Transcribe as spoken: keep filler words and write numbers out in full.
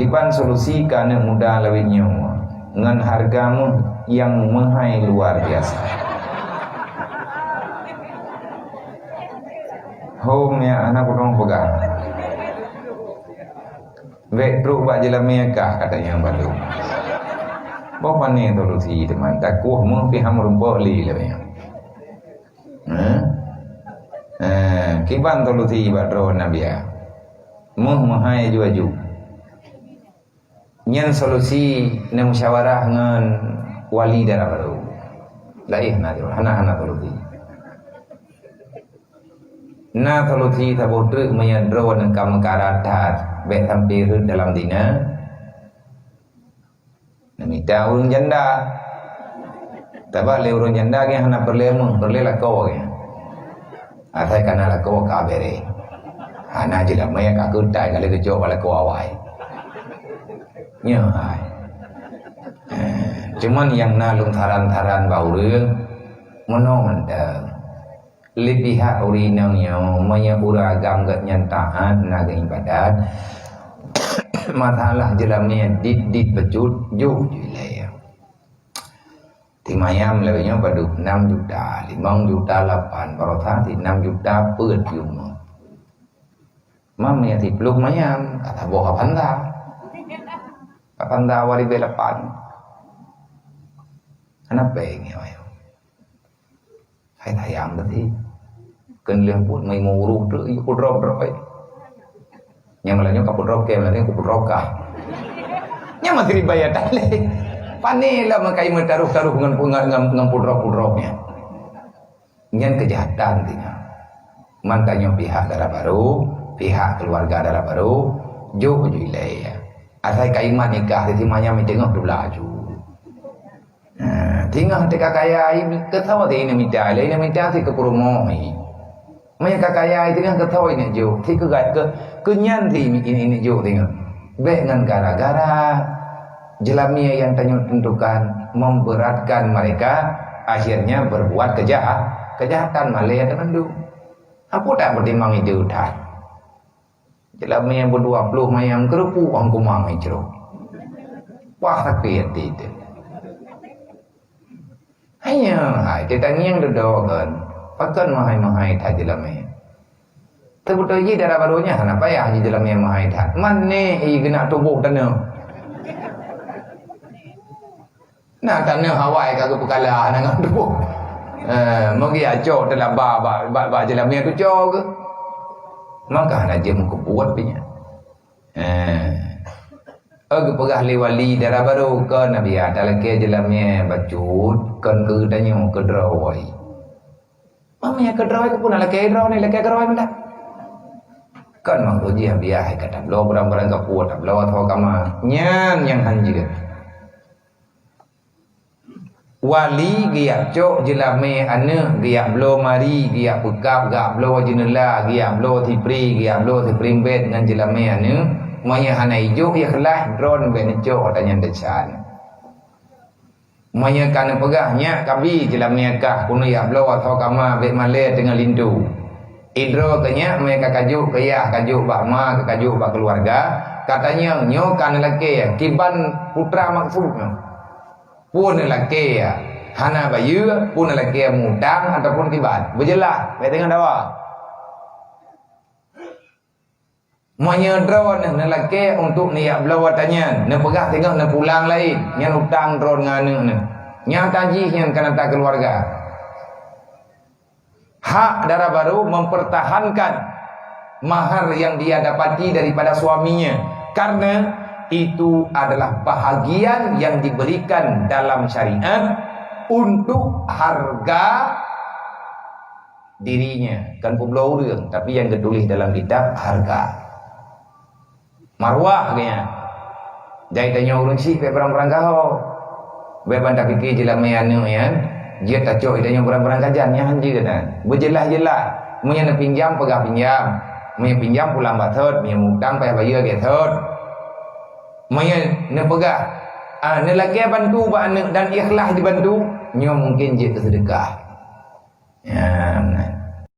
Ban solusi keu aneuk muda lawét nyoe ngon hareuga meuh nyang meuhai luar biasa. Hom nyang hana kudong peugah. Bèk trok bak jeulamé kah, kata nyang bandum. Boh pané solusi teuma, takueh meuh pih han meurumpok lé lawét nyoe. Hah? Eh, kiban solusi bak droe na biya. Meuh meuhai aju-aju. Nyan solusi neumusyawarah ngon wali dara barô. Laén na tu, hana-hana solusi. Na solusi saboh treuk meunyoe droeneuh ka meukarat that, bèk sampoe rhot dalam dina. Neumita ureueng janda. Sabab lé ureueng janda geuh hana peureulèe meuh, peureulèe lakoe geuh. Asai ka na lakoe ka bèrèh. Hana jeulamé ka keutai ka lheueh geucok bak lakoe awai. Nyoe hai. Eh, cuman nyang na lôn saran-saran bak ureueng, meunoe mantong. Lé pihak ureueng inong nyoe, meunyoe ureueng agam geuh nyan taát na geuibadat, masalah jeulamé dit-dit bacut, jôk ju ilèe. Simayam lagèe nyoe padub, nam juta, limong juta lapan, baroesa si nam juta peuet yuem. Mam nyang siplôh mayam, ka saboh ka banda. Ka banda awai ribèe lapan. Hana péng nyoe. Hai sayang tadi. Keu lheueh buet mai meuruh tu, yue pudrop-drop ai. Nyang laén nyoe ka pudrop kèe, laén nyoe ka pudrop kah. Nyan masih dibayar tak lé. Pané lah makai meutarôh-tarôh ngon, ngon, ngon, ngon pudrop-pudrop nyan. Nyan keujahatan tinggai. Man tanyoe pihak dara barô, pihak keuluwarga dara barô, jôk ju ilèe. Asai ka imat nikah, si manyam i teungoh teublaju. Ha, teungoh teuka kaya, i keu soe si ineuk mita, lé ineuk mita si keu peurumoh i. Meunyoe ka kaya, i teungoh keu soe ineuk jôk, si keu gat, keu, keu nyan si ineuk, ineuk jôk teungoh. Bèk ngon gara-gara jeulamé nyang tanyoe tentukan memberatkan mereka, akhirnya berbuat kejahat, kejahatan malèe teumandum. Aku tak beutimang ideh that. Jeulamé beudua ploh mayam keureupuk angkumang icrok. Wah, sakét até teuh. Hanya hai teutangieng dudoe kon. Pakon meuhai-meuhai that jeulamé. Teubeutôi jih dara barô nyan hana payah jih jeulamé meuhai that. Mané i geunak tuboh tanoh. Na tanoh awai ka geupeukala na ngon tuboh. Eh, meugi acok teulaba bak, bak, bak jeulamé tuco geuh. Maka hana jeuet meukeubut pih nyan. Eh. Oh, geupeugah lé wali dara barô kon na biya talakèe jeulamé bacut kon keu tanyoe keudroe. Mami nyang keudroe keupeue na lakèe droe ni, lakèe keudroe meunan. Kon mangko jih biah hai ka tabloe barang-barang gapue, tabloe ateueh kama. Nyan nyang han jeuet. Wali geujak cok jeulamé aneuk, geujak bloe mari, geujak peukab, geujak bloe jeuneula, geujak bloe sipri, geujak bloe sipri bed ngon jeulamé aneuk. Meunyoe hana ijok ikhlas, droeneuh bèk neucok ata nyan desya. Meunyoe ka neupeugah nyak kabi jeulamé kah keuneuk jak bloe ateueh kama bèk malèe teungoh linto. Idroe keu nyak meunyoe ka kajok keu yah, kajok bak ma, ka kajok bak keuluwarga, ka tanyong nyoe ka neulakèe kiban putra maksud nyoe. Peue neulakèe hana bayeue, peue neulakèe mutang ataupun kiban. Beujeulaih, bèk teungoh dawa. Meunyoe droeneuh neulakèe untuk neujak bloe ata nyan, neupeugah teungoh neupulang laén, nyan utang droeneuh ngon aneuk neuh. Nyata jih nyan kan ata keuluwarga. Hak dara barô mempertahankan mahar yang dia dapati daripada suaminya, karena itu adalah bahagian yang diberikan dalam syariat untuk harga dirinya, kan peubloe ureueng, tapi nyang geutuléh dalam kitab hareuga. Marwah geuh nyan. Jai tanyoe ureueng syiek bèk barang-barang gaho. Bèk ban tapike jeulamé aneuk nyan, jeuet tacok tanyoe barang-barang kajan nyan han jeuet nyan. Beujeulaih-jeulaih. Meunyoe neupinjam, peugah pinjam. Meunyoe pinjam pulang bak thot, meunyoe mutang payah bayeue lagèe thot. Meunyoe neupeugah, ah, neulakèe bantu bak aneuk dan ikhlas jibantu, nyoe mungken jeuet keu seudeukah. Nyan,